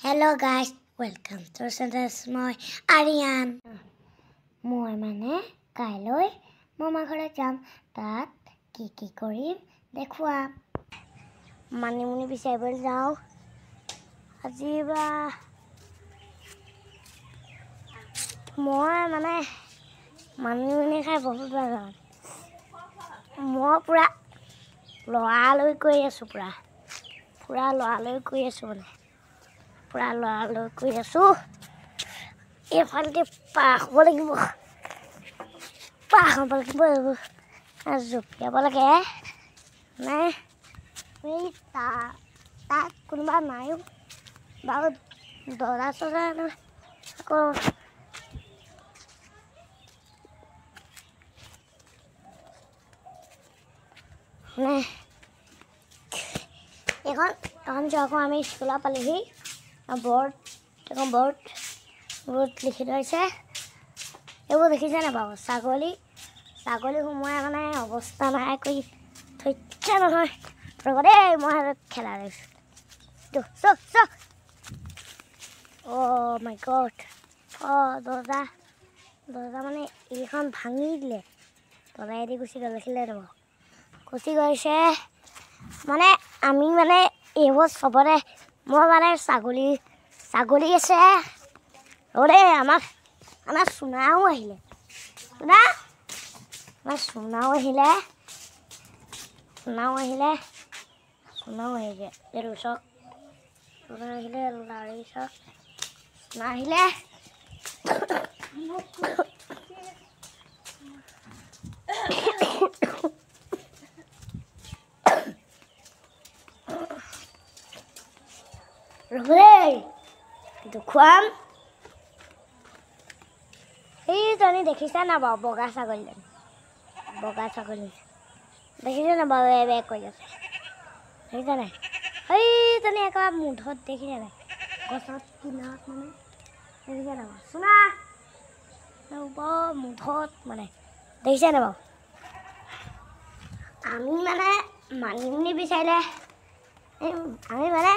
Hello guys, welcome to channel. মই আৰিয়ান। মই মানে কাইলৈ মামা ঘৰত যাম, তাত কি কি কৰিম দেখুৱাম। মানিমুনি বিচাৰিবলৈ যাওঁ আজি বা মই মানে মানিমুনি খাই বহুত ভাল পাওঁ। মই পূৰা লৰালৰি কৰি আছোঁ, পূৰা পূৰা লৰালৰি কৰি আছোঁ, মানে পূৰা লৰালৰি কৰি আছোঁ। এইফালেদি পাৰ হ'ব লাগিব, পাৰ হ'ব লাগিব, জঁপিয়াব লাগে। মানে এই তাত কোনোবা নাইও বাৰু, দৰা চৰা আকৌ মানে এইখন এখন আকৌ আমি স্কুলত পালোহি। বৰ্ড এখন বৰ্ড বহুত লিখি থৈছে, এইবোৰ দেখিছে নাই বাৰু? ছাগলী ছাগলী সোমোৱাই মানে অৱস্থা নাই কৰি থৈছে নহয়। ৰ'ব দেই, মই খেলা লৈছোঁ। চ অ' মাই গড, অঁ দৰ্জা দৰ্জা মানে এইখন ভাঙি দিলে, তলাইদি গুচি গ'ল। দেখিলে ৰ'ব, গুচি গৈছে। মানে আমি মানে এইবোৰ চবতে মই মানে ছাগলী ছাগলী আছে। ৰ'ব দেই, আমাক আমাৰ চোনাও আহিলে, চোনা আমাৰ চোনাও আহিলে, চোনাও আহিলে, চোনাও আহিছে। এইটো চাওক, চোনা আহিলে, লাৰি চাওক, চোনা আহিলে। ৰ'ব দেই, দেখুৱাম। সেইজনী দেখিছা না বাৰু? বগা ছাগলীজনী, বগা ছাগলী দেখিছে নাই বাৰু? বে বে কৰি আছে, দেখিছে নাই? সেইজনী একেবাৰে মুধত দেখিছে নাই? গছত কিনাৰত মানে দেখিছে নাই বাৰু? চোনা বৰ মুধত মানে দেখিছে নাই বাৰু? আমি মানে মানিমুনি বিচাৰিলে আমি মানে